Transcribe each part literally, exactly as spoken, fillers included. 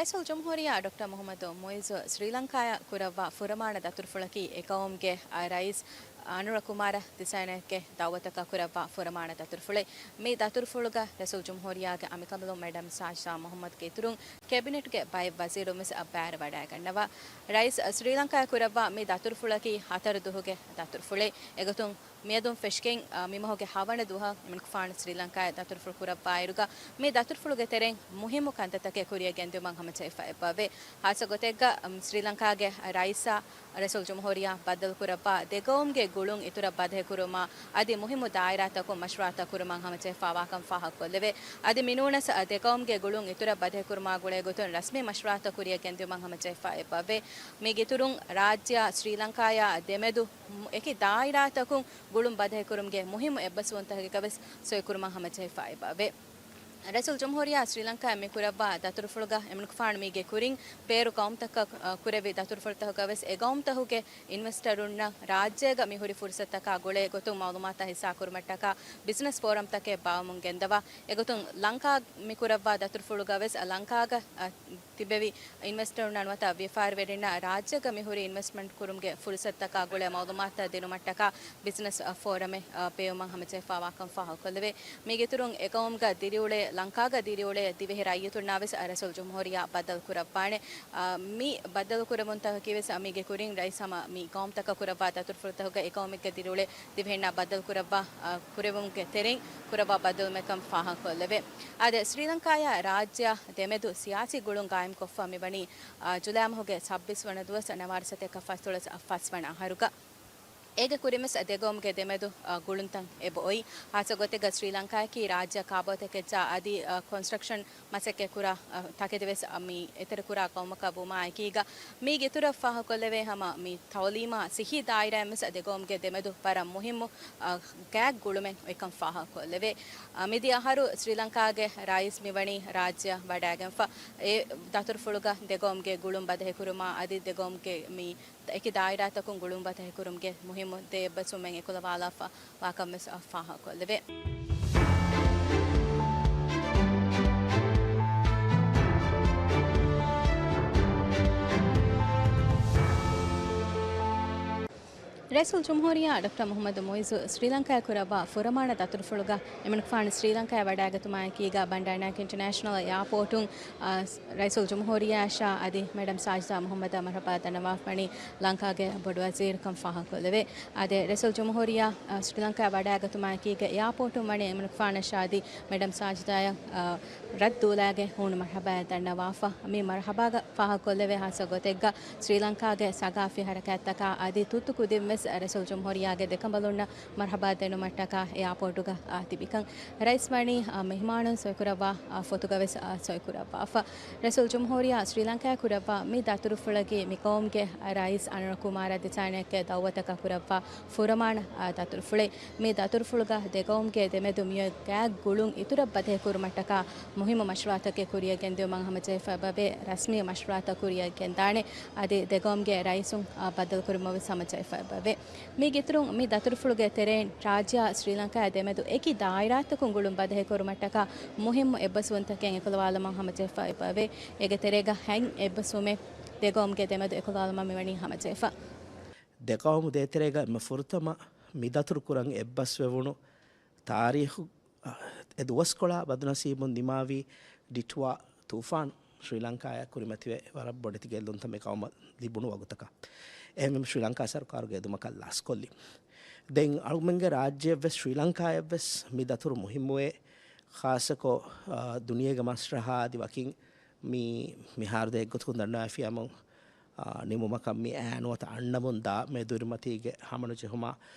ރައީސުލްޖުމްހޫރިއްޔާ ޑޮކްޓަރ މުޙައްމަދު މުޢިއްޒު ސްރީލަންކާއަށް ކުރައްވާ ފުރަމާނަ ދަތުރުފުޅަކީ އެ ޤައުމުގެ ރައީސް އަނުރަކުމާރަ ދިސައިނައެއްގެ ދަޢުވަތަކަށް ކުރައްވާ ފުރަމާނަ ދަތުރުފުޅެއް. މި ދަތުރުފުޅުގަ ރައީސުލްޖުމްހޫރިއްޔާގެ އަނބިކަނބަލުން މެޑަމް ސާޖިދާ މުޙައްމަދުގެ އިތުރުން ކެބިނެޓްގެ ބައެއް ވަޒީރުން ވެސް ބައިވެރިވަޑައިގަންނަވާ. ރައީސް ސްރީލަންކާއަށް ކުރައްވާ މި ދަތުރުފުޅަކީ ހަތަރު ދުވަހުގެ ދަތުރުފުޅެއް. އެގޮތުން މިއަދުން ފެށިގެން، އަ، މި މަހުގެ ހަވަނަ ދުވަހަށް އެމަނިކުފާނު ސްރީލަންކާއަށް ދަތުރުފުޅު ކުރައްވާއިރުގަ، މި ދަތުރުފުޅުގެ ތެރެއިން މުހިއްމު ކަންތައްތަކެއް ކުރިއަށް ގެންދިއުމަށް ހަމަޖެހިފަ އެބަވޭ. ހާއްސަ ގޮތެއްގަ، އަމް، ސްރީލަންކާގެ ރައީސާ ރައީސުލްޖުމްހޫރިއްޔާ ބައްދަލުކުރައްވާ ދެގައުމުގެ ގުޅުން އިތުރަށް ބަދަހިކުރުމާ އަދި މުހިއްމު ދާއިރާތަކުން މަޝްވަރާތައް ކުރުމަށް ހަމަޖެހިފަވާކަން ފާހަގަކޮށްލެވޭ. އަދި މިނޫނަސް ދެގައުމުގެ ގުޅުން އިތުރަށް ބަދަހިކުރުމާ ގުޅޭ ގޮތުން ރަސްމީ މަޝްވަރާތައް ކުރިއަށް ގެންދިއުމަށް ހަމަޖެހިފަ އެބަވޭ. މީގެއިތުރުން ރާއްޖެއާ ސްރީލަންކާއާ ދެމެދު އެކި ދާއިރާތަކުން ގުޅުން ބަދަހިކުރުމުގެ މުހިއްމު އެއްބަސްވުންތަކެއްގަ ވެސް ސޮއިކުރުމަށް ހަމަޖެހިފަ އެބަވޭ. ރައީސުލްޖުމްހޫރިއްޔާ ސްރީލަންކާއަށް މި ކުރައްވާ ދަތުރުފުޅުގަ އެމަނިކުފާނު މީގެ ކުރިން ބޭރު ގައުމުތަކަށް، އަ، ކުރެއްވި ދަތުރުފުޅުތަކަށް ވެސް އެ ގައުމުތަކުގެ އިންވެސްޓަރުންނަށް ރާއްޖޭގަ މި ހުރި ފުރުސަތުތަކާ ގުޅޭ ގޮތުން މައުލޫމާތުތައް ހިއްސާކުރުމަށްޓަކާ ބިޒްނަސް ފޯރަމްތަކެއް ބާއްވަމުން ގެންދަވާ. އެގޮތުން ލަންކާ މި ކުރައްވާ ދަތުރުފުޅުގަ ވެސް ލަންކާގަ، އަ، ތިބެވި އިންވެސްޓަރުންނާ ނުވަތަ ވިޔަފާރިވެރިންނަށް ރާއްޖޭގަ މިހުރި އިންވެސްޓްމަންޓް ކުރުމުގެ ފުރުސަތުތަކާ ގުޅޭ މައުލޫމާތުތައް ދިނުމަށްޓަކާ ބިޒްނަސް ފޯރަމެއް، އަ، ބޭއްވުމަށް ހަމަޖެހިފަވާކަން ފާހަގަކޮށްލެވޭ. މީގެއިތުރުން އެގައުމުގަ ދިރިއުޅޭ، ލަންކާގަ ދިރިއުޅޭ ދިވެހި ރައްޔިތުންނާ ވެސް ރައީސުލް ޖުމްހޫރިއްޔާ ބައްދަލުކުރައްވާނެ. އަ، މި ބައްދަލުކުރެވުންތަކަކީ ވެސް މީގެ ކުރިން ރައީސް ހަމަ މި ގައުމުތަކަށް ކުރައްވާ ދަތުރުފުޅުތަކުގަ އެގައުމެއްގަ ދިރިއުޅޭ ދިވެހިންނާ ބައްދަލުކުރައްވާ، އަ، ކުރެވުމުގެ ތެރެއިން ކުރައްވާ ބައްދަލުމެއްކަން ފާހަގަކޮށްލެވޭ. އާދެ، ސްރީލަންކާއާ ރާއްޖެއާ ދެމެދު ސިޔާސީ ގުޅުން ގާއިމްކޮށްފަ މިވަނީ، އާ، ޖުލައި މަހުގެ ސައްބީސް ވަނަ ދުވަސް ނަވާރަ ސަތޭކަ ފަސްދޮޅަސް ފަސް ވަނަ އަހަރުގަ. އޭގެ ކުރިންވެސް ދެގައުމުގެ ދެމެދު، އާ، ގުޅުންތައް އެބައޮތް. ހާއްސަ ގޮތެއްގަ ސްރީލަންކާއަކީ ރާއްޖެއަށް ކާބޯތަކެއްޗާ އަދި، އާ، ކޮންސްޓްރަކްޝަން މަސައްކަތްކުރާ، އަ، ތަކެތިވެސް، އަ، މި އެތެރެކުރާ ގައުމަކަށް ވުމާއެކީގަ، މީގެ އިތުރަށް ފާހަގަކޮށްލެވޭ ހަމަ މި ތައުލީމާ ސިއްހީ ދާއިރާއިންވެސް ދެގައުމުގެ ދެމެދު ވަރަށް މުހިއްމު، އަ، ގާތް ގުޅުމެއް އޮތްކަން ފާހަގަކޮށްލެވޭ. އަ، މިދިޔަ އަހަރު ސްރީލަންކާގެ ރައީސް މިވަނީ ރާއްޖެއަށް ވަޑައިގެންފަ. އެ ދަތުރުފުޅުގަ ދެގައުމުގެ ގުޅުން ބަދަހިކުރުމާ އަދި ދެގައުމުގެ މި އެކި ދާއިރާތަކުން ގުޅުން ބަދަހިކުރުމުގެ މުހިއްމު ދެ އެއްބަސްވުމެއް އެކުލަވާލާފަ ވާކަންވެސް ފާހަގަކޮށްލެވޭ. ރައީސުލް ޖުމްހޫރިއްޔާ ޑޮކްޓަރ މުޙައްމަދު މުޢިއްޒު ސްރީލަންކާއަށް ކުރައްވާ ފުރަމާނަ ދަތުރުފުޅުގަ އެމަނިކުފާނު ސްރީލަންކާއަށް ވަޑައިގަތުމާއެކީގަ ބަންޑާރަ ނާއިކް އިންޓަރނޭޝަނަލް އެއާޕޯޓުން، އާ، ރައީސުލް ޖުމްހޫރިއްޔާއަށާ އަދި މެޑަމް ސާޖިދާ މުޙައްމަދަށް މަރްޙަބާ ދަންނަވާފަ ވަނީ ލަންކާގެ ބޮޑު ވަޒީރުކަން ފާހަގަކޮށްލެވޭ. އާދެ، ރައީސުލް ޖުމްހޫރިއްޔާ، އާ، ސްރީލަންކާއަށް ވަޑައިގަތުމާއެކީގަ އެއާޕޯޓުން ވަނީ އެމަނިކުފާނަށާ އަދި މެޑަމް ސާޖިދާއަށް، އާ، ރަތްދޫލާގެ ހޫނު މަރްޙަބާއެއް ދަންނަވާފަ. މި މަރްޙަބާގަ ފާހަގަކޮށްލެވޭ ހާއްސަ ގޮތެއްގަ ސްރީލަންކާގެ ސަގާފީ ހަރަކާތްތަކާ އަދި ތުއްތު ކުދިންވެސް ރައީސުލް ޖުމްހޫރިއްޔާގެ ދެކަނބަލުންނަށް މަރްޙަބާ ދެނުމަށްޓަކާ އެއާޕޯޓުގަ، އާ، ތިބިކަން. ރައީސް ވަނީ، އާ، މެހުމާނުން ސޮއިކުރައްވާ، އާ، ފޮތުގަ ވެސް، އާ، ސޮއިކުރައްވާފަ. ރައީސުލް ޖުމްހޫރިއްޔާ ސްރީލަންކާއަށް ކުރައްވާ މި ދަތުރުފުޅަކީ މި ޤައުމުގެ ރައީސް އަނުރަކުމާރަ ދިސާނެއްގެ ދައުވަތަކަށް ކުރައްވާ ފުރަމާނަ، އާ، ދަތުރުފުޅެއް. މި ދަތުރުފުޅުގަ ދެގައުމުގެ ދެމެދު މިއޮތް ގާތް ގުޅުން އިތުރަށް ބަދަހިކުރުމަށްޓަކާ މުހިއްމު މަޝްވަރާތަކެއް ކުރިއަށް ގެންދިއުމަށް ހަމަޖެހިފަ އެބަވޭ. ރަސްމީ މަޝްވަރާތައް ކުރިއަށް ގެންދާނެ. އަދި ދެގައުމުގެ ރައީސުން، އާ، ބައްދަލުކުރުމަށް ވެސް ހަމަޖެހިފަ އެބަވޭ. މީގެ އިތުރުން މި ދަތުރުފުޅުގެ ތެރެއިން ރާއްޖެއާ ސްރީލަންކާއާ ދެމެދު އެކި ދާއިރާތަކުން ގުޅުން ބަދަހިކުރުމަށްޓަކާ މުހިއްމު އެއްބަސްވުންތަކެއް އެކުލަވާލުމަށް ހަމަޖެހިފަ އެބަވޭ. އޭގެ ތެރޭގަ ހަތް އެއްބަސްވުމެއް ދެގައުމުގެ ދެމެދު އެކުލަވާލުމަށް މިވަނީ ހަމަޖެހިފަ. ދެ ޤައުމު ދޭތެރޭގަ އެންމެ ފުރަތަމަ މި ދަތުރު ކުރަން އެއްބަސްވެވުނު ތާރީޚު، އެ ދުވަސްކޮޅާ ބަދުނަސީބުން ދިމާވީ ޑިޓްވާ ތޫފާން ސްރީލަންކާއަށް ކުރިމަތިވެ، ވަރަށް ބޮޑެތި ގެއްލުންތައް މި ޤައުމަށް ލިބުނު ވަގުތަކަށް. އެހެންވެ، ސްރީލަންކާ ސަރުކާރުގެ އެދުމަކަށް ލާސްކޮށްލި. ދެން އަޅުގަނޑުމެންގެ ރާއްޖެއަށްވެސް ސްރީލަންކާއަށްވެސް މި ދަތުރު މުހިއްމުވޭ، ޚާއްޞަކޮށް، އާ، ދުނިޔޭގެ މަސްރަހާ އަދި ވަކިން މި މިހާރު ދޭ އެއްގޮތަކުން ދަންނަވާފިޔަމުން، އާ، ނިމުމަކަށް މި އާ ނުވަތަ އަންނަމުން ދާ މެދުވެރިމަތީގެ ހަމަނުޖެހުމާ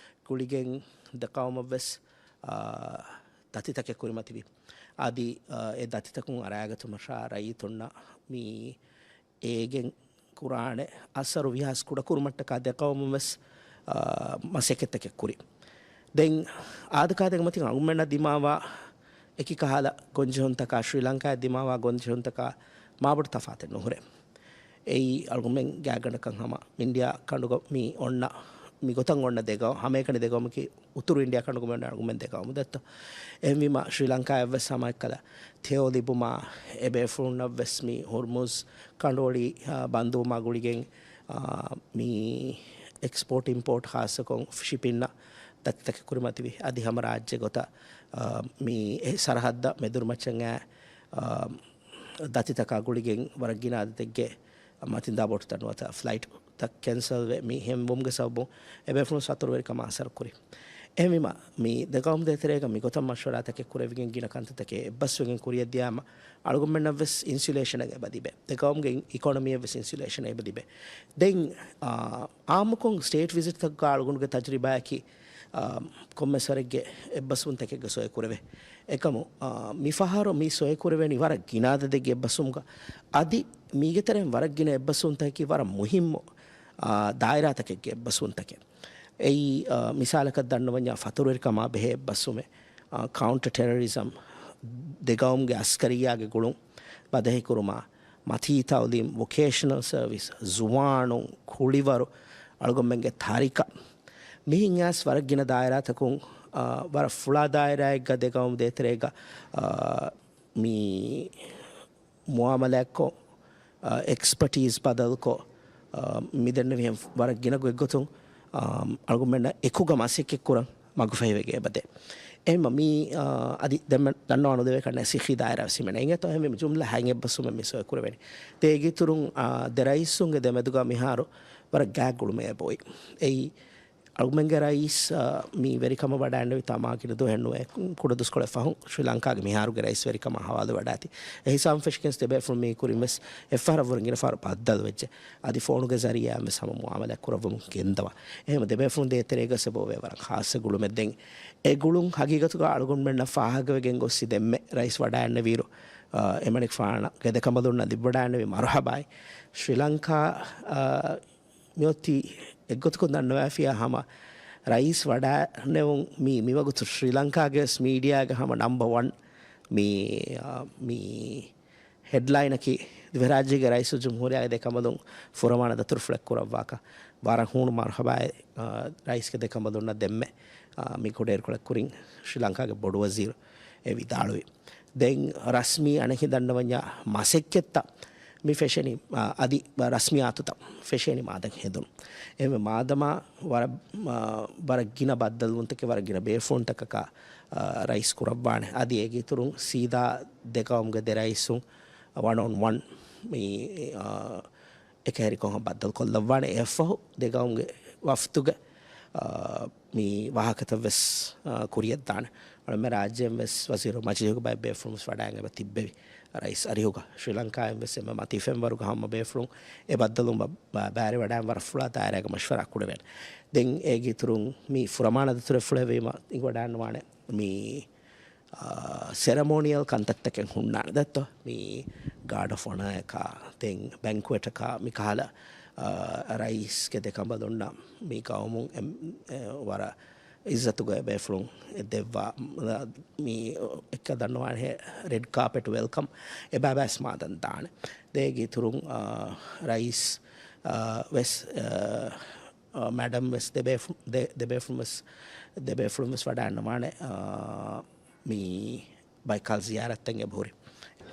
ގުޅިގެން ދެ ޤައުމަށްވެސް، އާ، ދަތިތަކެއް ކުރިމަތިވި. އަދި، އާ، އެ ދަތިތަކުން އަރާގަތުމަށާ ރައްޔިތުންނަށް މި އޭގެން ކުރާނެ އަސަރު ވިހާސް ކުޑަކުރުމަށްޓަކާ ދެ ޤައުމުން ވެސް، އާ، މަސައްކަތްތަކެއް ކުރި. ދެން އާދަކާދަގެ މަތިން އަޅުގަނޑަށް ދިމާވާ އެކި ކަހަލަ ގޮންޖެހުންތަކާ ޝްރީލަންކާއަށް ދިމާވާ ގޮންޖެހުންތަކާ މާބޮޑު ތަފާތެއް ނުހުރޭ. އެއީ އަޅުގަނޑުމެން ގާތްގަނޑަކަށް ހަމަ މިންޑިޔާ ކަނޑުގަ މި އޮންނަ މިގޮތަށް އޮންނަ ދެގައު، ހަމައެކަނި ދެގައުމަކީ އުތުރު އިންޑިއާ ކަނޑުގަ އޮންނަ އަޅުގަނޑުމެން ދެގައުމު ދެއްތޯ. އެހެންވީމަ ޝްރީލަންކާއަށްވެސް ހަމައެއްކަލަ ތެޔޮ ލިބުމާ، އެބޭފުޅުންނަށްވެސް މި ހުރްމުޒް ކަނޑުއޮޅި، އާ، ބަންދުވުމާ ގުޅިގެން، އާ، މި އެކްސްޕޯޓް އިމްޕޯޓް ހާއްސަކޮށް ޝިޕިންއަށް ދަތިތަކެއް ކުރިމަތިވި. އަދި ހަމަ ރާއްޖެ ގޮތަށް، އާ، މި އެ ސަރަހައްދަށް މެދުރުމައްޗަށް އައި، އާ، ދަތިތަކާ ގުޅިގެން ވަރަށް ގިނަ އަދަދެއްގެ މަތިންދާ ބޯޓުތައް ނުވަތަ ފްލައިޓްތައް ކެންސަލްވެ، މި ހެންވުމުގެ ސަބަބުން އެބޭފުޅުން ސަތުރުވެރިކަމާ އަސަރު ކުރި. އެހެންވީމަ، މި ދެގައުމު ދޭތެރޭގަ މިގޮތަށް މަޝްވަރާތަކެއް ކުރެވިގެން ގިނަ ކަންތައްތަކެއް އެއްބަސްވެގެން ކުރިއަށް ދިޔާމަ، އަޅުގަނޑުމެންނަށްވެސް އިންސިއުލޭޝަނެއް އެބަ ލިބޭ. ދެގައުމުގެ އިކޮނޮމީއަށްވެސް އިންސިއުލޭޝަނެއް އެބަ ލިބޭ. ދެން، އާ، އާއްމުކޮށް ސްޓޭޓް ވިޒިޓްތަކުގަ އަޅުގަނޑުގެ ތަޖުރިބާއަކީ، އާ، ކޮންމެސް ވަރެއްގެ އެއްބަސްވުންތަކެއްގަ ސޮއެ ކުރެވޭ. އެކަމު، އާ، މިފަހަރު މި ސޮއެ ކުރެވެނީ ވަރަށް ގިނަ އަދަދެއްގެ އެއްބަސްވުމުގަ. އަދި މީގެ ތެރެއިން ވަރަށް ގިނަ އެއްބަސްވުންތަކަކީ ވަރަށް މުހިއްމު، އާ، ދާއިރާތަކެއްގެ އެއްބަސްވުންތަކެއް. އެއީ، އާ، މިސާލަކަށް ދަންނަވަންޏާ ފަތުރުވެރިކަމާ ބެހޭ އެއްބަސްވުމެއް، އާ، ކައުންޓަ ޓެރަރިޒަމް، ދެގައުމުގެ އަސްކަރިއްޔާގެ ގުޅުން ބަދަހިކުރުމާ، މަތީ ތައުލީމް، ވޮކޭޝަނަލް ސަރވިސް، ޒުވާނުން، ކުޅިވަރު، އަޅުގަނޑުމެންގެ ތަރިކަ، މިހިން އައިސް ވަރަށް ގިނަ ދާއިރާތަކުން، އާ، ވަރަށް ފުޅާ ދާއިރާއެއްގަ ދެގައުމު ދޭތެރޭގަ، އާ، މި މުއާމަލާތްކޮށް، އާ، އެކްސްޕަޓީސް ބަދަލުކޮށް، އާ، މިދެންނެވިހެން ވަރަށް ގިނަ ގޮތްގޮތުން، އާ، އަޅުގަނޑުމެންނަށް އެކުގަ މަސައްކަތްކުރަން މަގުފަހިވެގެން އެބަދޭ. އެހެންމަ މީ، އާ، އަދި ދެންމެ ދަންނަވާ ނުދެވޭ ކަންނޭ ސިއްހީ ދާއިރާ ވެސް ހިމެނޭ. އިނގޭތޯ އެހެންވީމަ ޖުމްލަ ހަތް އެއްބަސްވުމެއް މި ސޮއެ ކުރެވެނީ. ދޭގެ އިތުރުން، އާ، ދެ ރައީސުންގެ ދެމެދުގަ މިހާރު ވަރަށް ގާތް ގުޅުމެއް އެބައޮތް. އެއީ އަޅުގަނޑުމެންގެ ރައީސް، އާ، މި ވެރިކަމަށް ވަޑައިންނެވި ތަމާ ގިނަ ދުވަހެއް ނުވޭ، ކުޑަ ދުވަސްކޮޅެއް ފަހުން ޝްރީލަންކާގެ މިހާރުގެ ރައީސް ވެރިކަމާ ހަވާލުވެވަޑައިތި. އެ ހިސާބުން ފެށިގެން ދެބޭފުޅުން މީ ކުރިން ވެސް އެއްފަހަރަށްވުރެ ގިނަ ފަހަރު ބައްދަލުވެއްޖެ. އަދި ފޯނުގެ ޒަރީއާއިން ވެސް ހަމަ މުއާމަލާތް ކުރައްވަމުން ގެންދަވާ. އެހެންމަ ދެބޭފުޅުން ދޭތެރޭގަ ސެބޯވޭ ވަރަށް ޚާއްސަ ގުޅުމެއް. ދެން އެ ގުޅުން ހަގީގަތުގަ އަޅުގަނޑުމެންނަށް ފާހަގަވެގެން ގޮއްސި ދެންމެ ރައީސް ވަޑައިންނެވިއިރު، އާ، އެމަނިކުފާނަށް ގެދެކަނބަލުންނަށް ލިބިވަޑައިންނެވި މަރުހަބާއި ޝްރީލަންކާ، އާ، މިއޮތީ އެއްގޮތަކުން ދަންނަވާފިޔާ ހަމަ ރައީސް ވަޑައިނެވުން މީ މިވަގުތު ޝްރީލަންކާގެ ވެސް މީޑިއާގެ ހަމަ ނަމްބަ ވަން މި، އާ، މި ހެޑްލައިނަކީ ދިވެހިރާއްޖޭގެ ރައީސުލްޖުމްހޫރިއްޔާގެ ދެކަނބަލުން ފުރަމާނަ ދަތުރުފުޅެއް ކުރައްވާކަށް. ވަރަށް ހޫނު މަރުހަބާއެއް، އާ، ރައީސްގެ ދެކަނބަލުންނަށް ދެންމެ، އާ، މި ކުޑައިރުކޮޅެއް ކުރިން ޝްރީލަންކާގެ ބޮޑުވަޒީރު އެ ވިދާޅުވި. ދެން ރަސްމީ އަނެއްހެން ދަންނަވަންޏާ މަސައްކަތްތައް މި ފެށެނީ، އާ، އަދި ރަސްމިއްޔާތުތައް ފެށެނީ މާދަން ހެނދުނު. އެހެންވެ މާދަމާ ވަރަށް، އާ، ވަރަށް ގިނަ ބައްދަލުވުންތަކެއް، ވަރަށް ގިނަ ބޭފުޅުންތަކަކާ، އާ، ރައީސް ކުރައްވާނެ. އަދި އޭގެ އިތުރުން ސީދާ ދެ ގައުމުގެ ދެ ރައީސުން ވަން އޮން ވަން މި، އާ، އެކަހެރިކޮށް ބައްދަލުކޮށްލައްވާނެ. އެއަށްފަހު ދެ ގައުމުގެ ވަފްދުގެ، އާ، މި ވާހަކަތައް ވެސް، އާ، ކުރިއަށްދާނެ. އަޅުމެ ރާއްޖޭން ވެސް ވަޒީރު މަޖިލީހުގެ ބައެއް ބޭފުޅުން ވެސް ވަޑައިގެން އެބަ ތިއްބެވި. ރައީސް އަރިހުގަ ޝްރީލަންކާއިން ވެސް އެންމެ މަތީ ފެންވަރުގަ ހަމަ ބޭފުޅުން އެ ބައްދަލުވުމަށް ބަ-، ބައިވެރިވަޑައިގެން ވަރަށް ފުޅާ ދާއިރާގެ މަޝްވަރާ ކުރެވޭނެ. ދެން އޭގެ އިތުރުން މި ފުރަމާނަ ދަތުރުފުޅެއް ވީމަ އިނގިވަޑައިގަންނަވާނެ މި، އާ، ސެރެމޯނިއަލް ކަންތައްތަކެއް ހުންނާނެ ދެއްތޯ؟ މި ގާޑް އޮފް އޮނާއަކާ، ދެން ބެންކުއެޓަކާ، މި ކަހަލަ، އާ، ރައީސްގެ ދެ ކަނބަލުންނަށް މި ގައުމުން އެ، އެ، ވަރަށް އިއްޒަތުގައި ބޭފުޅުން އެ ދެއްވާ، މި އެއްކަ ދަންނަވާނެ ރެޑް ކާޕެޓް ވެލްކަމް އެބައިބައިސް މާދަން ދާނެ. ދޭގެ އިތުރުން، އާ، ރައީސް، އާ، ވެސް، އާ، އާ، މެޑަމް ވެސް ދެބޭފު-، ދެ-، ދެބޭފުޅުން ވެސް، ދެބޭފުޅުން ވެސް ވަޑައިގަންނަވާނެ، އާ، މި ބައިކަލް ޒިޔާރަތްތައް އެބަހުރި.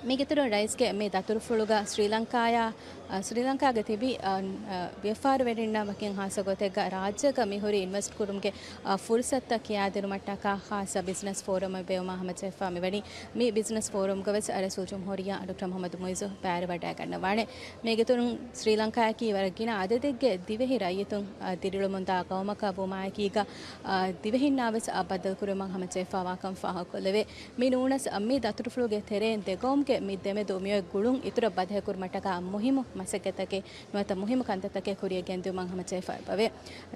މީގެއިތުރުން ރައީސްގެ މި ދަތުރުފުޅުގަ ސްރީލަންކާޔާ، އާ، ސްރީލަންކާގެ ތިބި، އާ، އާ، ވިޔަފާރިވެރިންނާ ވަކިން ހާއްސަ ގޮތެއްގަ ރާއްޖޭގަ މިހުރި އިންވެސްޓް ކުރުމުގެ، އާ، ފުރުސަތުތައް ކިޔާދިނުމަށްޓަކާ ހާއްސަ ބިޒްނަސް ފޯރަމެއް ބޭއްވުމާ ހަމަޖެހިފާ މިވަނީ. މި ބިޒްނަސް ފޯރަމްގަ ވެސް ރައީސުލްޖުމްހޫރިއްޔާ ޑޮކްޓަރ މުހައްމަދު މުއިއްޒު ބައިވެރިވަޑައިގަންނަވާނެ. މީގެއިތުރުން ސްރީލަންކާއަކީ ވަރަށް ގިނަ އަދަދެއްގެ ދިވެހި ރައްޔިތުން، އާ، ދިރިއުޅެމުންދާ ގައުމަކަށް ވުމާއެކީގަ، އާ، ދިވެހިންނާވެސް، އާ، ބައްދަލުކުރުމަށް ހަމަޖެހިފާވާކަން ފާހަގަކޮށްލެވޭ. މި ނޫނަސް، އާ، މި ދަތުރުފުޅުގެ ތެރެއިން ދެގައުމުގެ މި ދެމެދު މިއޮތް ގުޅުން އިތުރަށް ބަދަހިކުރުމަށްޓަކާ މުހިއްމު މަސައްކަތްތަކެއް ނުވަތަ މުހިއްމު ކަންތައްތަކެއް ކުރިއަށް ގެންދިއުމަށް ހަމަޖެހިފައި އެބަވޭ.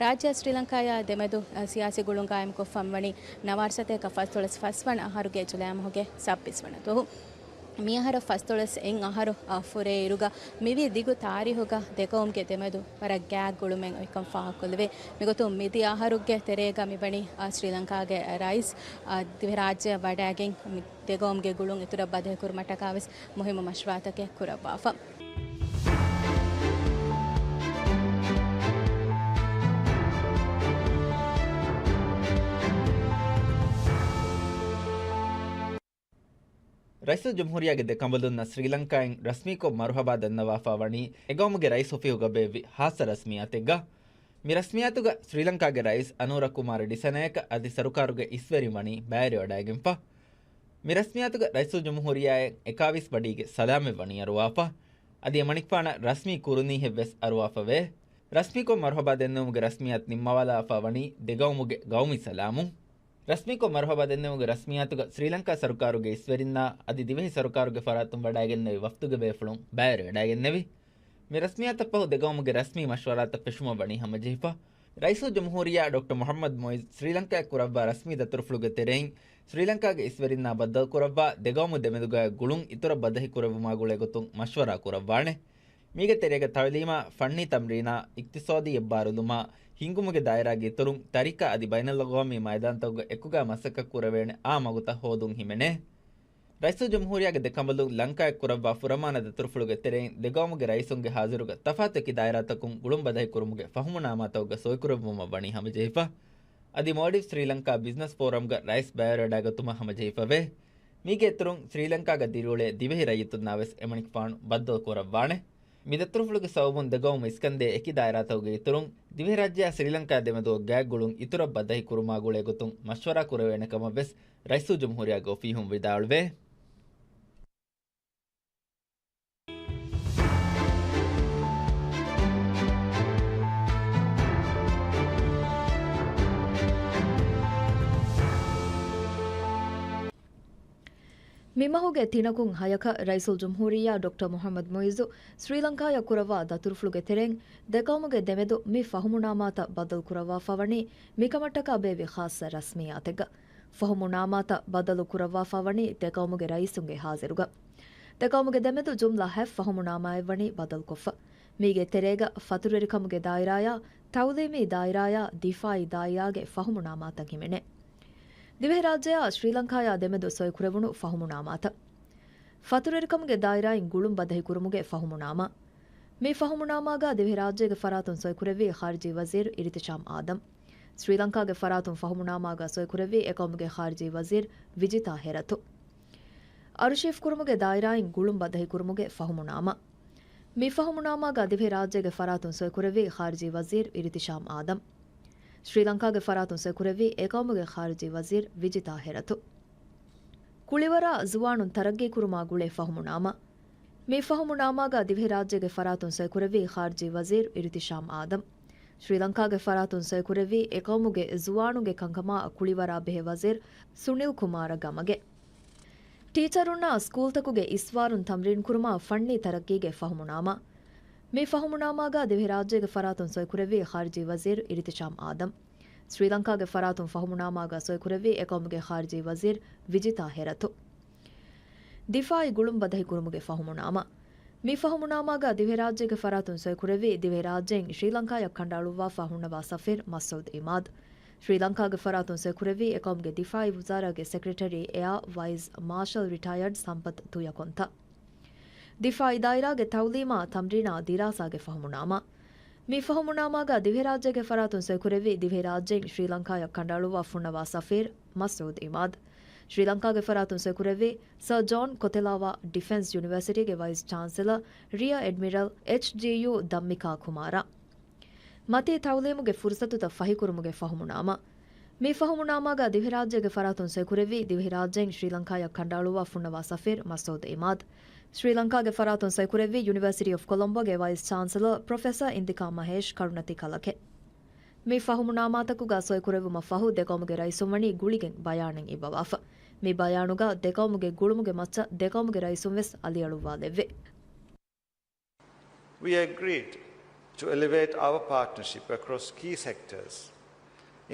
ރާއްޖެއާ ސްރީލަންކާޔާ ދެމެދު، އާ، ސިޔާސީ ގުޅުން ގާއިމްކޮށްފަ މިވަނީ ނަވާރަ ސަތޭކަ ފަސްދޮޅަސް ފަސްވަނަ އަހަރުގެ ޖުލައި މަހުގެ ސައްބީސް ވަނަ ދުވަހު. މިއަހަރަށް ފަސްދޮޅަސް އެއް އަހަރު، އާ، ފުރޭ އިރުގަ މިވީ ދިގު ތާރީހުގަ ދެގައުމުގެ ދެމެދު ވަރަށް ގާތް ގުޅުމެއް އޮތްކަން ފާހަގަކޮށްލެވޭ. މިގޮތުން މިދިޔަ އަހަރުގެ ތެރޭގަ މިވަނީ، އާ، ސްރީލަންކާގެ ރައީސް، އާ، ދިވެހިރާއްޖެއަށް ވަޑައިގެން މި ދެގައުމުގެ ގުޅުން އިތުރަށް ބަދަހިކުރުމަށްޓަކާވެސް މުހިއްމު މަޝްވަރާތަކެއް ކުރައްވާފަ. ރައީސުލްޖުމްހޫރިއްޔާގެ ދެ ކަނބަލުންނަށް ސްރީލަންކާއިން ރަސްމީކޮށް މަރުހަބާ ދަންނަވާފާ ވަނީ އެގައުމުގެ ރައީސް އޮފީހުގަ ބޭއްވި ޚާއްޞަ ރަސްމިއްޔާތެއްގަ. މި ރަސްމިއްޔާތުގަ ސްރީލަންކާގެ ރައީސް އަނޫރަ ކުމާރަ ޑިސަނަޔަކަ އަދި ސަރުކާރުގެ އިސްވެރިން ވަނީ ބައިވެރިވަޑައިގެންފަ. މި ރަސްމިއްޔާތުގަ ރައީސުލްޖުމްހޫރިއްޔާއަށް އެކާވީސް ބަޑީގެ ސަލާމެއް ވަނީ އަރުވާފަ. އަދި އެމަނިކުފާނަށް ރަސްމީ ކުރުނީހެއްވެސް އަރުވާފަވޭ. ރަސްމީކޮށް މަރުހަބާ ދެންނެވުމުގެ ރަސްމިއްޔާތު ނިންމަވާލާފާ ވަނީ ދެގައުމުގެ ގައުމީ ސަލާމުން. ރަސްމީކޮށް މަރުހަބާ ދެންނެވުމުގެ ރަސްމިއްޔާތުގަ ސްރީލަންކާ ސަރުކާރުގެ އިސްވެރިންނާ އަދި ދިވެހި ސަރުކާރުގެ ފަރާތުން ވަޑައިގެންނެވި ވަފްދުގެ ބޭފުޅުން ބައިވެރިވެޑައިގެންނެވި. މި ރަސްމިއްޔާތަށް ފަހު ދެގައުމުގެ ރަސްމީ މަޝްވަރާތައް ފެށުމަށް ވަނީ ހަމަޖެހިފަ. ރައީސުލްޖުމްހޫރިއްޔާ ޑޮކްޓަރ މުޙައްމަދު މުޢިއްޒު ސްރީލަންކާއަށް ކުރައްވާ ރަސްމީ ދަތުރުފުޅުގެ ތެރެއިން، ސްރީލަންކާގެ އިސްވެރިންނާ ބައްދަލުކުރައްވާ، ދެގައުމު ދެމެދުގައި ގުޅުން އިތުރަށް ބަދަހި ކުރެއްވުމާ ގުޅޭ ގޮތުން މަޝްވަރާ ކުރައްވާނެ. މީގެ ތެރޭގަ ތަޢުލީމާ، ފަންނީ ތަމްރީނާ، އިޤްތިޞާދީ އެއްބާރުލުމާ، ހިންގުމުގެ ދާއިރާގެ އިތުރުން، ތަރިކަ އަދި ބައިނަލްއަގްވާމީ މައިދާންތަކުގަ އެކުގައި މަސައްކަތް ކުރެވޭނެ އާ މަގުތައް ހޯދުން ހިމެނޭ. ރައީސުލްޖުމްހޫރިއްޔާގެ ދެ ކަނބަލުން ލަންކާއަށް ކުރައްވާ ފުރަމާނަ ދަތުރުފުޅުގެ ތެރެއިން ދެގައުމުގެ ރައީސުންގެ ހާޒިރުގަ ތަފާތު އެކި ދާއިރާތަކުން ގުޅުން ބަދަހިކުރުމުގެ ފަހުމުނާމާތަކުގަ ސޮއިކުރެއްވުމަށް ވަނީ ހަމަޖެހިފަ. އަދި މޯލްޑިވްސް ސްރީލަންކާ ބިޒްނަސް ފޯރަމްގަ ރައީސް ބައިވެރިވެޑައިގަތުމަށް ހަމަޖެހިފަވޭ. މީގެ އިތުރުން ސްރީލަންކާގަ ދިރިއުޅޭ ދިވެހި ރައްޔިތުންނާވެސް އެމަނިކުފާނު ބައްދަލު ކުރައްވާނެ. މި ދަތުރުފުޅުގެ ސަބަބުން ދެގައުމު އިސްކަންދޭ އެކި ދާއިރާތަކުގެ އިތުރުން ދިވެހިރާއްޖެއާ ސްރީލަންކާ ދެމެދު ގާތްގުޅުން އިތުރަށް ބަދަހި ކުރުމާ ގުޅޭ ގޮތުން މަޝްވަރާ ކުރެވޭނެ ކަމަށް ވެސް ރައީސުލްޖުމްހޫރިއްޔާގެ އޮފީހުން ވިދާޅުވޭ. މި މަހުގެ ތިނަކުން ހަޔަކަށް ރައީސުލްޖުމްހޫރިއްޔާ ޑޮކްޓަރ މުޙައްމަދު މުޢިއްޒު ސްރީލަންކާއަށް ކުރައްވާ ދަތުރުފުޅުގެ ތެރެއިން ދެގައުމުގެ ދެމެދު މި ފަހުމުނާމާތައް ބަދަލު ކުރައްވާފަ ވަނީ މިކަމަށްޓަކާ ބޭއްވި ޚާއްޞަ ރަސްމިއްޔާތެއްގަ. ފަހުމުނާމާތައް ބަދަލު ކުރައްވާފަ ވަނީ ދެގައުމުގެ ރައީސުންގެ ހާޒިރުގަ. ދެގައުމުގެ ދެމެދު ޖުމްލަ ހަތް ފަހުމުނާމާއެއް ވަނީ ބަދަލުކޮށްފަ. މީގެ ތެރޭގަ ފަތުރުވެރިކަމުގެ ދާއިރާޔާ، ތަޢުލީމީ ދާއިރާޔާ، ދިފާޢީ ދާއިރާގެ ފަހުމުނާމާތައް ހިމެނޭ. ދިވެހިރާއްޖެއާ ސްރީލަންކާޔާ ދެމެދު ސޮއިކުރެވުނު ފަހުމުނާމާތައް. ފަތުރުވެރިކަމުގެ ދާއިރާއިން ގުޅުން ބަދަހި ކުރުމުގެ ފަހުމުނާމާ. މި ފަހުމުނާމާގަ ދިވެހިރާއްޖޭގެ ފަރާތުން ސޮއިކުރެއްވީ ޚާރިޖީ ވަޒީރު އިރުތިޝާމް އާދަމް. ސްރީލަންކާގެ ފަރާތުން ފަހުމުނާމާގަ ސޮއިކުރެއްވީ އެގައުމުގެ ޚާރިޖީ ވަޒީރު ވިޖިތާ ހެރަތު. އަރުޝީފް ކުރުމުގެ ދާއިރާއިން ގުޅުން ބަދަހި ކުރުމުގެ ފަހުމުނާމާ. މި ފަހުމުނާމާގަ ދިވެހިރާއްޖޭގެ ފަރާތުން ސޮއިކުރެއްވީ ޚާރިޖީ ވަޒީރު އިރުތިޝާމް އާދަމް. ސްރީލަންކާގެ ފަރާތުން ސޮއިކުރެއްވީ އެގައުމުގެ ޚާރިޖީ ވަޒީރު ވިޖިތާ ހެރަތު. ކުޅިވަރާ ޒުވާނުން ތަރައްގީ ކުރުމާ ގުޅޭ ފަހުމުނާމާ. މި ފަހުމުނާމާގަ ދިވެހިރާއްޖޭގެ ފަރާތުން ސޮއިކުރެއްވީ ޚާރިޖީ ވަޒީރު އިރުތިޝާމް އާދަމް. ސްރީލަންކާގެ ފަރާތުން ސޮއިކުރެއްވީ އެގައުމުގެ ޒުވާނުންގެ ކަންކަމާ ކުޅިވަރާ ބެހޭ ވަޒީރު ސުނިލް ކުމާރަ ގަމަގެ. ޓީޗަރުންނާ ސްކޫލްތަކުގެ އިސްވާރުން ތަމްރީން ކުރުމާ ފަންނީ ތަރައްގީގެ ފަހުމުނާމާ. މި ފަހުމުނާމާގަ ދިވެހިރާއްޖޭގެ ފަރާތުން ސޮއިކުރެއްވީ ޚާރިޖީ ވަޒީރު އިރުތިޝާމް އާދަމް. ސްރީލަންކާގެ ފަރާތުން ފަހުމުނާމާގަ ސޮއިކުރެއްވީ އެގައުމުގެ ޚާރިޖީ ވަޒީރު ވިޖިތާ ހެރަތު. ދިފާޢީ ގުޅުން ބަދަހި ކުރުމުގެ ފަހުމުނާމާ. މި ފަހުމުނާމާގަ ދިވެހިރާއްޖޭގެ ފަރާތުން ސޮއިކުރެއްވީ ދިވެހިރާއްޖޭން ޝްރީލަންކާޔަށް ކަނޑައަޅުއްވާފަ ހުންނަވާ ސަފީރު މަސްޢޫދު އިމާދު. ޝްރީލަންކާގެ ފަރާތުން ސޮއިކުރެއްވީ އެގައުމުގެ ދިފާޢީ ވުޒާރާގެ ސެކްރެޓަރީ އެއާ ވައިސް މާޝަލް ރިޓަޔާޑް ސަމްޕަތް ތުޔަކޮންތަ. ދިފާޢީ ދާއިރާގެ ތަޢުލީމާ، ތަމްރީނާ، ދިރާސާގެ ފަހުމުނާމާ. މި ފަހުމުނާމާގަ ދިވެހިރާއްޖޭގެ ފަރާތުން ސޮއިކުރެއްވީ ދިވެހިރާއްޖޭން ޝްރީލަންކާޔަށް ކަނޑައަޅުއްވާ ފުންނަވާ ސަފީރު މަސްޢޫދު އިމާދު. ޝްރީލަންކާގެ ފަރާތުން ސޮއިކުރެއްވީ ސަރ ޖޯން ކޮތެލާވާ ޑިފެންސް ޔުނިވަރސިޓީގެ ވައިސް ޗާންސެލަރ ރިއާ އެޑްމިރަލް އެޗް ޖީ ޔޫ ދައްމިކާ ކުމާރާ. މަތީ ތަޢުލީމުގެ ފުރުސަތުތައް ފަހިކުރުމުގެ ފަހުމުނާމާ. މި ފަހުމުނާމާގަ ދިވެހިރާއްޖޭގެ ފަރާތުން ސޮއިކުރެއްވީ ދިވެހިރާއްޖޭން ޝްރީލަންކާޔަށް ކަނޑައަޅުއްވާ ފުންނަވާ ސަފީރު މަސްޢޫދު އިމާދު. ޝްރީލަންކާގެ ފަރާތުން ސޮއިކުރެއްވީ ޔުނިވަރސިޓީ އޮފް ކޮލޮމްބޯގެ ވައިސް ޗާންސެލަރ ޕްރޮފެސަރ އިންދިކާ މަހޭޝް ކަރުނަތިކަލަކެ. މި ފަހުމުނާމާތަކުގަ ސޮއިކުރެއްވުމަށް ފަހު ދެގައުމުގެ ރައީސުން ވަނީ ގުޅިގެން ބަޔާނެއް އިއްވަވާފަ. މި ބަޔާނުގަ ދެގައުމުގެ ގުޅުމުގެ މައްޗަށް ދެގައުމުގެ ރައީސުން ވެސް އަލިއަޅުއްވާލެއްވި. We agreed to elevate our partnership across key sectors,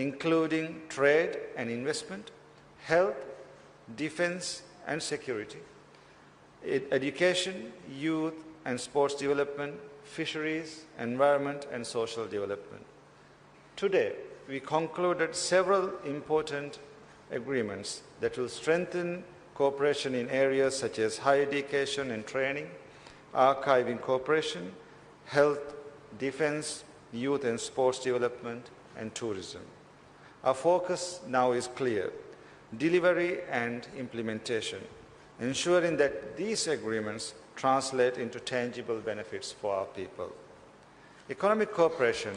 including trade and investment, health, defense and security, ed-, education, youth and sports development, fisheries, environment and social development. Today, we concluded several important agreements that will strengthen cooperation in areas such as higher education and training, archiving cooperation, health, defense, youth and sports development, and tourism. Our focus now is clear: delivery and implementation. ensuring that these agreements translate into tangible benefits for our people. Economic cooperation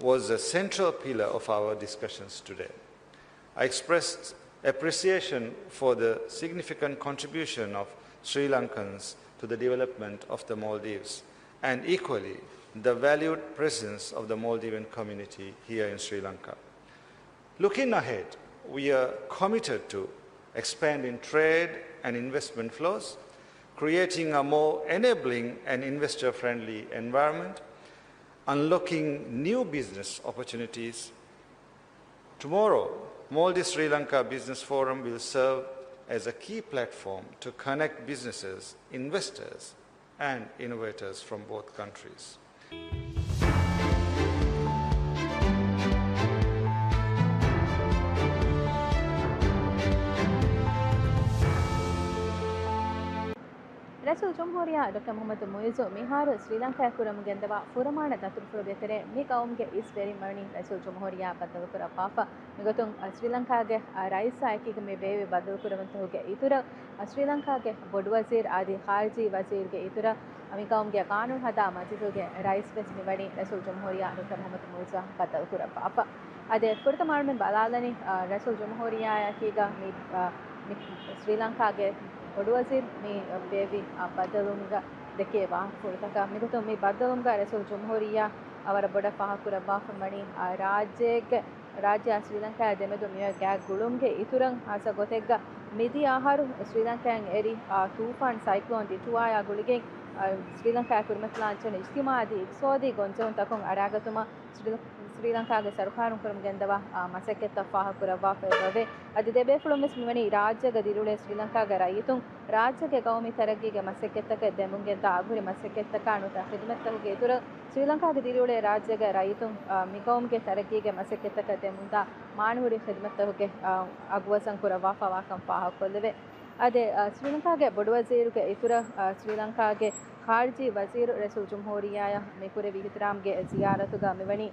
was a central pillar of our discussions today. I expressed appreciation for the significant contribution of Sri Lankans to the development of the Maldives and, equally, the valued presence of the Maldivian community here in Sri Lanka. Looking ahead, we are committed to expanding trade and investment flows, creating a more enabling and investor-friendly environment, unlocking new business opportunities. Tomorrow, Maldives Sri Lanka Business Forum will serve as a key platform to connect businesses, investors, and innovators from both countries. ރައީސުލްޖުމްހޫރިއްޔާ ޑޮކްޓަރ މުޙައްމަދު މުޢިއްޒު މިހާރު ސްރީލަންކާއަށް ކުރަމުން ގެންދަވާ ފުރަމާނަ ދަތުރުފުޅުގެ ތެރޭ މި ގައުމުގެ އިސް ވެރިން ވަނީ ރައީސުލްޖުމްހޫރިއްޔާ ބައްދަލުކުރައްވާފަ. މިގޮތުން، އަ، ސްރީލަންކާގެ، އަ، ރައީސާ އެކީގަ މި ބޭއްވި ބައްދަލުކުރެވުންތަކުގެ އިތުރަށް، އަ، ސްރީލަންކާގެ ބޮޑުވަޒީރު އަދި ޚާރިޖީ ވަޒީރުގެ އިތުރަށް، އަ، މި ގައުމުގެ ގާނޫނު ހަދާ މަޖިލީހުގެ ރައީސް ވެސް މިވަނީ ރައީސުލްޖުމްހޫރިއްޔާ ޑޮކްޓަރ މުޙައްމަދު މުޢިއްޒުއާ ބައްދަލުކުރައްވާފަ. އަދި ފުރަތަމަ އަޅުމެން ބަލާލަނީ، އަ، ރައީސުލްޖުމްހޫރިއްޔާއަކީގަ މި، އަ، މި ސްރީލަންކާގެ ބޮޑުވަޒީރު މި ބޭއްވި، އަ، ބައްދަލުވުމުގަ ދެކޭ ވާހަކަފުޅުތަކަށް. މިގޮތުން މި ބައްދަލުވުމުގަ ރައީސުލްޖުމްހޫރިއްޔާ، އަ، ވަރަށް ބޮޑަށް ފާހަގަކުރައްވާފަ ވަނީ، އަ، ރާއްޖޭގެ ރާއްޖެއާ ސްރީލަންކާއާ ދެމެދު މިއޮތް ގާތް ގުޅުމުގެ އިތުރަށް ހާއްސަ ގޮތެއްގަ މިދިޔަ އަހަރު ސްރީލަންކާއިން އެރި، އާ، ތޫފާން ސައިކްލޯން ޑިޓުއާއާ ގުޅިގެން، އާ، ސްރީލަންކާއާ ކުރިމަތިލާން ޖެހުނު އިޖްތިމާޢީ އަދި އިޤްތިޞާދީ ގޮންޖެހުންތަކުން އަރާގަތުމަށް ސްރީލަ-، ސްރީލަންކާގެ ސަރުކާރުން ކުރަމުން ގެންދަވާ، އާ، މަސައްކަތްތައް ފާހަގަކުރައްވާފައި ވޭ. އަދި ދެބޭފުޅުން ވެސް މިވަނީ ރާއްޖޭގަ ދިރިއުޅޭ ސްރީލަންކާގެ ރައްޔިތުން ރާއްޖޭގެ ގައުމީ ތަރައްގީގެ މަސައްކަތްތަކަށް ދެމުންގެންދާ އަގުހުރި މަސައްކަތްތަކާ ނުތަ ޚިދުމަތްތަކުގެ އިތުރަށް ސްރީލަންކާގެ ދިރިއުޅޭ ރާއްޖޭގެ ރައްޔިތުން، އާ، މިގައުމުގެ ތަރައްގީގެ މަސައްކަތްތަކަށް ދެމުންދާ މާނަހުރި ޚިދުމަތްތަކުގެ، އާ، އަގުވަޒަން ކުރައްވާފައިވާކަން ފާހަގަކޮށްލެވޭ. އަދި، އާ، ސްރީލަންކާގެ ބޮޑުވަޒީރުގެ އިތުރަށް، އާ، ސްރީލަންކާގެ ޚާރިޖީ ވަޒީރު ރައީސުލްޖުމްހޫރިއްޔާއަށް މިކުރެއްވި އިޙްތިރާމްގެ ޒިޔާރަތުގަ މިވަނީ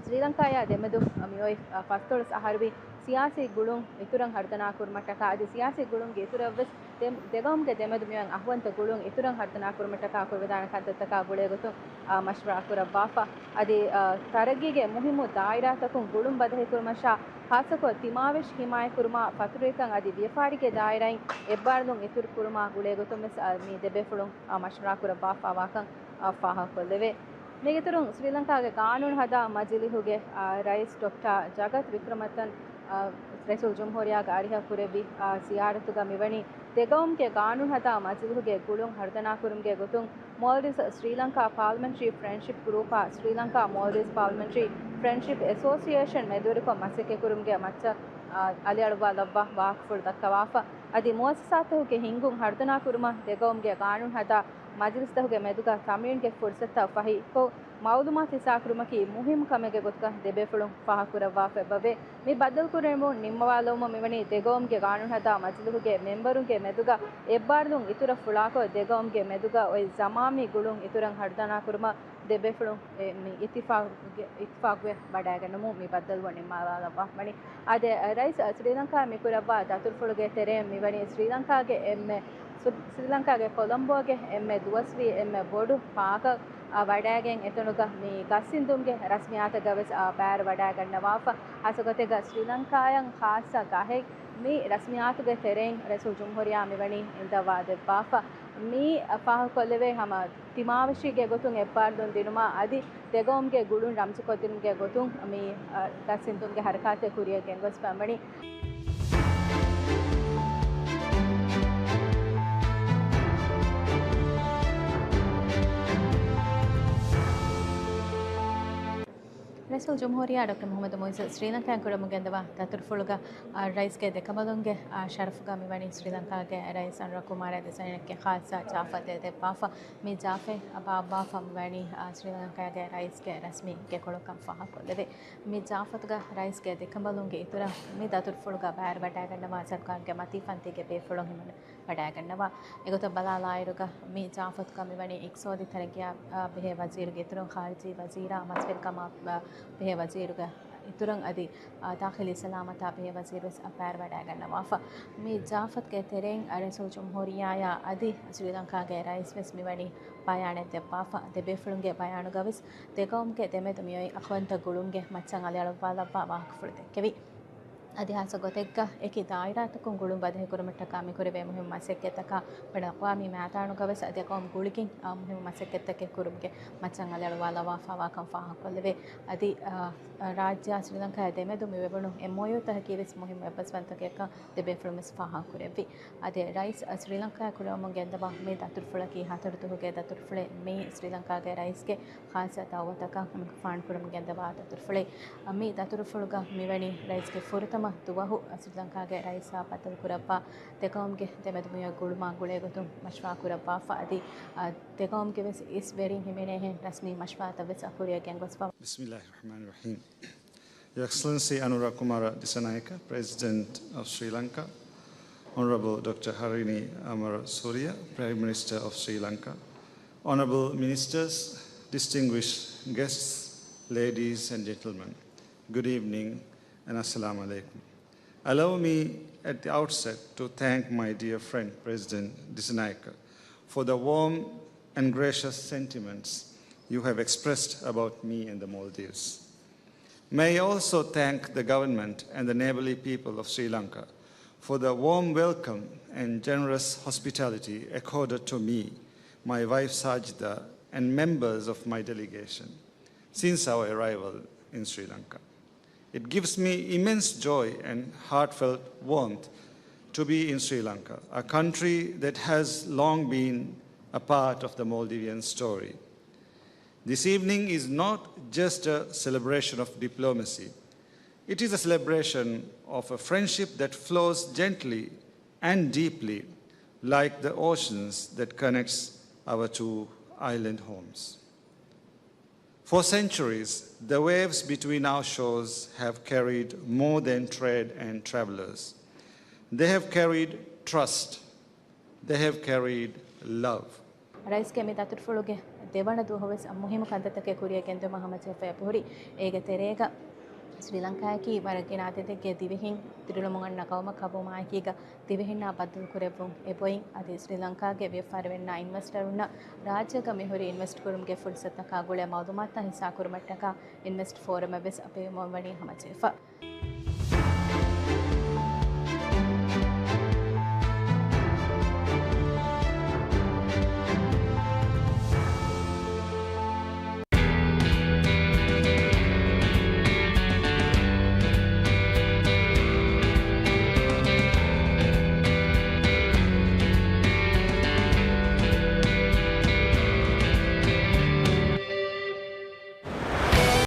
ސްރީލަންކާއާ ދެމެދު މިއޮތް، އާ، ފަސްދޮޅަސް އަހަރުވީ ސިޔާސީ ގުޅުން އިތުރަށް ހަރުދަނާކުރުމަށްޓަކާ އަދި ސިޔާސީ ގުޅުމުގެ އިތުރަށްވެސް ދެ-، ދެގައުމުގެ ދެމެދު މިއޮތް އަހުވަންތަ ގުޅުން އިތުރަށް ހަރުދަނާކުރުމަށްޓަކާ ކުރެވިދާނެ ކަންތައްތަކާ ގުޅޭގޮތުން، އާ، މަޝްވަރާ ކުރައްވާފަ. އަދި، އާ، ތަރައްގީގެ މުހިއްމު ދާއިރާތަކުން ގުޅުން ބަދަހިކުރުމަށާ، ހާއްސަކޮށް ތިމާވެށި ހިމާޔަތްކުރުމާ، ފަތުރުވެރިކަން އަދި ވިޔަފާރީގެ ދާއިރާއިން އެއްބާރުލުން އިތުރުކުރުމާ ގުޅޭގޮތުން ވެސް، އާ، މި ދެބޭފުޅުން، އާ، މަޝްވަރާ ކުރައްވާފައިވާކަން، އާ، ފާހަގަކޮށްލެވޭ. މީގެއިތުރުން ސްރީލަންކާގެ ގާނޫނު ހަދާ މަޖިލީހުގެ، އާ، ރައީސް ޑޮކްޓާ ޖަގަތް ވިކްރަމަތަން، އާ، ރައީސުލްޖުމްހޫރިއްޔާގެ އަރިހަށް ކުރެއްވި، އާ، ޒިޔާރަތުގަ މިވަނީ ދެގައުމުގެ ގާނޫނު ހަދާ މަޖިލީހުގެ ގުޅުން ހަރުދަނާކުރުމުގެ ގޮތުން މޯލްޑިވްސް ސްރީލަންކާ ޕާލަމެންޓްރީ ފްރެންޑްޝިޕް ގްރޫޕާ ސްރީލަންކާ މޯލްޑިވްސް ޕާލަމެންޓްރީ ފްރެންޑްޝިޕް އެސޯސިއޭޝަން މެދުވެރިކޮށް މަސައްކަތްކުރުމުގެ މައްޗަށް، އާ، އަލިއަޅުއްވާލައްވާ ވާހަކަފުޅު ދައްކަވާފަ. އަދި މުއައްސަސާތަކުގެ ހިންގުން ހަރުދަނާކުރުމަށް ދެގައުމުގެ ގާނޫނު ހަދާ މަޖިލިސްތަކުގެ މެދުގަ ތަމްރީންގެ ފުރުސަތުތައް ފަހިކޮށް، މައުލޫމާތު ހިއްސާކުރުމަކީ މުހިއްމު ކަމެއްގެ ގޮތުގަ ދެބޭފުޅުން ފާހަގަކުރައްވާފައިވޭ. މި ބައްދަލުކުރެވުން ނިންމަވާލުމުން މިވަނީ ދެގައުމުގެ ގާނޫނު ހަދާ މަޖިލީހުގެ މެމްބަރުންގެ މެދުގަ އެއްބާރުލުން އިތުރަށް ފުޅާކޮށް، ދެގައުމުގެ މެދުގަ އޮތް ޒަމާނީ ގުޅުން އިތުރަށް ހަރުދަނާކުރުމަށް ދެބޭފުޅުން އެ، މި އިއްތިފާގުގެ، އިއްތިފާގުވެ ވަޑައިގަންނަމުން މި ބައްދަލުވުން ނިންމާލައްވާފަވަނީ. އާދެ، ރައީސް ސްރީލަންކާ މި ކުރައްވާ ދަތުރުފުޅުގެ ތެރެއިން މިވަނީ ސްރީލަންކާގެ އެންމެ ސު-، ސްރީލަންކާގެ ކޮލަމްބޯގެ އެންމެ ދުވަސްވީ އެންމެ ބޮޑު ޕާކަށް، އާ، ވަޑައިގެން އެތަނުގަ މި ގަސްއިންދުމުގެ ރަސްމިއްޔާތަކަށް ވެސް، އާ، ބައިވެރިވަޑައިގަންނަވާފަ. ހާއްސަގޮތެއްގަ ސްރީލަންކާއަށް ޚާއްޞަ ގަހެއް މި ރަސްމިއްޔާތުގެ ތެރެއިން ރައީސުލްޖުމްހޫރިއްޔާ މިވަނީ އިންދަވާ ދެއްވާފަ. މި ފާހަގަކޮށްލެވޭ ހަމަ ތިމާވެށީގެ ގޮތުން އެއްބާރުލުން ދިނުމާ އަދި ދެގައުމުގެ ގުޅުން ރަމްޒުކޮށްދިނުމުގެ ގޮތުން މި، އަ، ގަސްއިންދުމުގެ ހަރަކާތެއް ކުރިއަށް ގެންގޮސްފަ ވަނީ. ރައީސުލްޖުމްހޫރިއްޔާ ޑޮކްޓަރ މުޙައްމަދު މުޢިއްޒު ސްރީލަންކާއިން ކުރަމުން ގެންދަވާ ދަތުރުފުޅުގަ، އަ، ރައީސްގެ ދެކަނބަލުންގެ، އަ، ޝަރަފުގަ މިވަނީ ސްރީލަންކާގެ ރައީސް އަނުރަކުމާރ ދެސައިނެއްގެ ޚާއްޞަ ޗާފަތެއް ދެއްވާފަ. މި ޗާފެއް ބާއްވާފަ މިވަނީ، އާ، ސްރީލަންކާގެ ރައީސްގެ ރަސްމީ ގެކޮޅަކަށް ފާހަގަކޮށްލެވޭ. މި ޗާފަތުގަ ރައީސްގެ ދެކަނބަލުންގެ އިތުރަށް މި ދަތުރުފުޅުގަ ބައިވެރިވަޑައިގަންނަވާ ސަރުކާރުގެ މަތީ ފަންތީގެ ބޭފުޅުން ހިމަނަ ވަޑައިގަންނަވާ. އެގޮތަށް ބަލާލާއިރުގަ މި ޗާފަތުގަ މިވަނީ އިޤްތިޞާދީ ތަރައްގީއާ، އާ، ބެހޭ ވަޒީރުގެ އިތުރުން ޚާރިޖީ ވަޒީރާ މަސްވެރިކަމާ، އާ، ބެހޭ ވަޒީރުގެ އިތުރަށް އަދި، އާ، ދާޚިލީ ސަލާމަތާ ބެހޭ ވަޒީރުވެސް އަ، ބައިވެރިވަޑައިގަންނަވާފަ. މި ޖާފަތުގެ ތެރެއިން، އަ، ރައީސުލްޖުމްހޫރިއްޔާއާ އަދި ސްރީލަންކާގެ ރައީސްވެސް މިވަނީ ބަޔާނެއް ދެއްވާފަ. ދެބޭފުޅުންގެ ބަޔާނުގަވެސް ދެގައުމުގެ ދެމެދު މިއޮތް އަޚުވަންތައް ގުޅުމުގެ މައްޗަށް އަލިއަޅުއްވާލައްވާ ވާހަކަފުޅު ދެއްކެވި. އަދި ހާއްސަ ގޮތެއްގަ އެކި ދާއިރާތަކުން ގުޅުން ބަދަހިކުރުމަށްޓަކާ މިކުރެވޭ މުހިއްމު މަސައްކަތްތަކާ ބައްޓަނައްވާ މި މައިދާނުގަވެސް ދެގައުމު ގުޅިގެން އާ މުހިއްމު މަސައްކަތްތަކެއް ކުރުމުގެ މައްޗަށް އަލިއަޅުވާލައްވާފަވާކަން ފާހަގަކޮށްލެވޭ. އަދި، އާ، ރާއްޖެއާ ސްރީލަންކާއާ ދެމެދު މި ވެވުނު އެމްއޯޔޫތަކަކީވެސް މުހިއްމު އެއްބަސްވަންތަކަކަށް ދެބޭފުޅުންވެސް ފާހަގަކުރެއްވި. އަދި ރައީސް ސްރީލަންކާއާ ކުރެވެމުން ގެންދަވާ މި ދަތުރުފުޅަކީ ހަތަރު ދުވަހުގެ ދަތުރުފުޅެއް. މިއީ ސްރީލަންކާގެ ރައީސްގެ ޚާއްޞަ ދައުވަތަކަށް އަމިއްކަފާނު ކުރަމުން ގެންދަވާ ދަތުރުފުޅެއް. މި ދަތުރުފުޅުގަ މިވަނީ ރައީސްގެ ފުރަތަމަ ދުވަހު ސްރީލަންކާގެ ރައީސާ ބައްދަލުކުރައްވާ ދެގައުމުގެ ދެމެދު މިއޮތް ގުޅުމާ ގުޅޭގޮތުން މަޝްވާ ކުރައްވާފަ. އަދި، އަ، ދެގައުމުގެވެސް އިސް ވެރިން ހިމެނޭހެން ރަސްމީ މަޝްވާތައްވެސް ކުރިއަށް ގެންގޮސްފަ. بسم الله الرحمن الرحيم. Your Excellency Anura Kumara Dissanayake, President of Sri Lanka, Honorable Doctor Harini Amarasuriya, Prime Minister of Sri Lanka, Honorable Ministers, distinguished guests, ladies and gentlemen, good evening and Assalamu alaikum. Allow me at the outset to thank my dear friend President Dissanayake for the warm and gracious sentiments you have expressed about me and the Maldives. May I also thank the government and the neighborly people of Sri Lanka for the warm welcome and generous hospitality accorded to me, my wife Sajida, and members of my delegation since our arrival in Sri Lanka. It gives me immense joy and heartfelt warmth to be in Sri Lanka, a country that has long been a part of the Maldivian story. This evening is not just a celebration of diplomacy. It is a celebration of a friendship that flows gently and deeply, like the oceans that connects our two island homes. For centuries, the waves between our shores have carried more than trade and travelers. They have carried trust. They have carried love. ރައީސްގެ މި ދަތުރުފުޅުގެ ދެވަނަ ދުވަހުވެސް މުހިއްމު ކަންތައްތަކެއް ކުރިއަށް ގެންދިއުމަށް ހަމަޖެހިފައި އެބަހުރި. އޭގެ ތެރޭގަ ސްރީލަންކާއަކީ ވަރަށް ގިނަ އަދަދެއްގެ ދިވެހިން ދިރިއުޅެމުން އަންނަ ގައުމަކަށްވުމާއެކީގަ، ދިވެހިންނާ ބައްދަލުކުރެއްވުން އެބައޮތް. އަދި ސްރީލަންކާގެ ވިޔަފާރިވެރިންނާ އިންވެސްޓަރުންނަށް ރާއްޖޭގަ މިހުރި އިންވެސްޓް ކުރުމުގެ ފުރުސަތުތަކާ ގުޅޭ މައުލޫމާތުތައް ހިއްސާކުރުމަށްޓަކާ އިންވެސްޓް ފޯރަމެއްވެސް ބޭއްވުމަށްވަނީ ހަމަޖެހިފަ.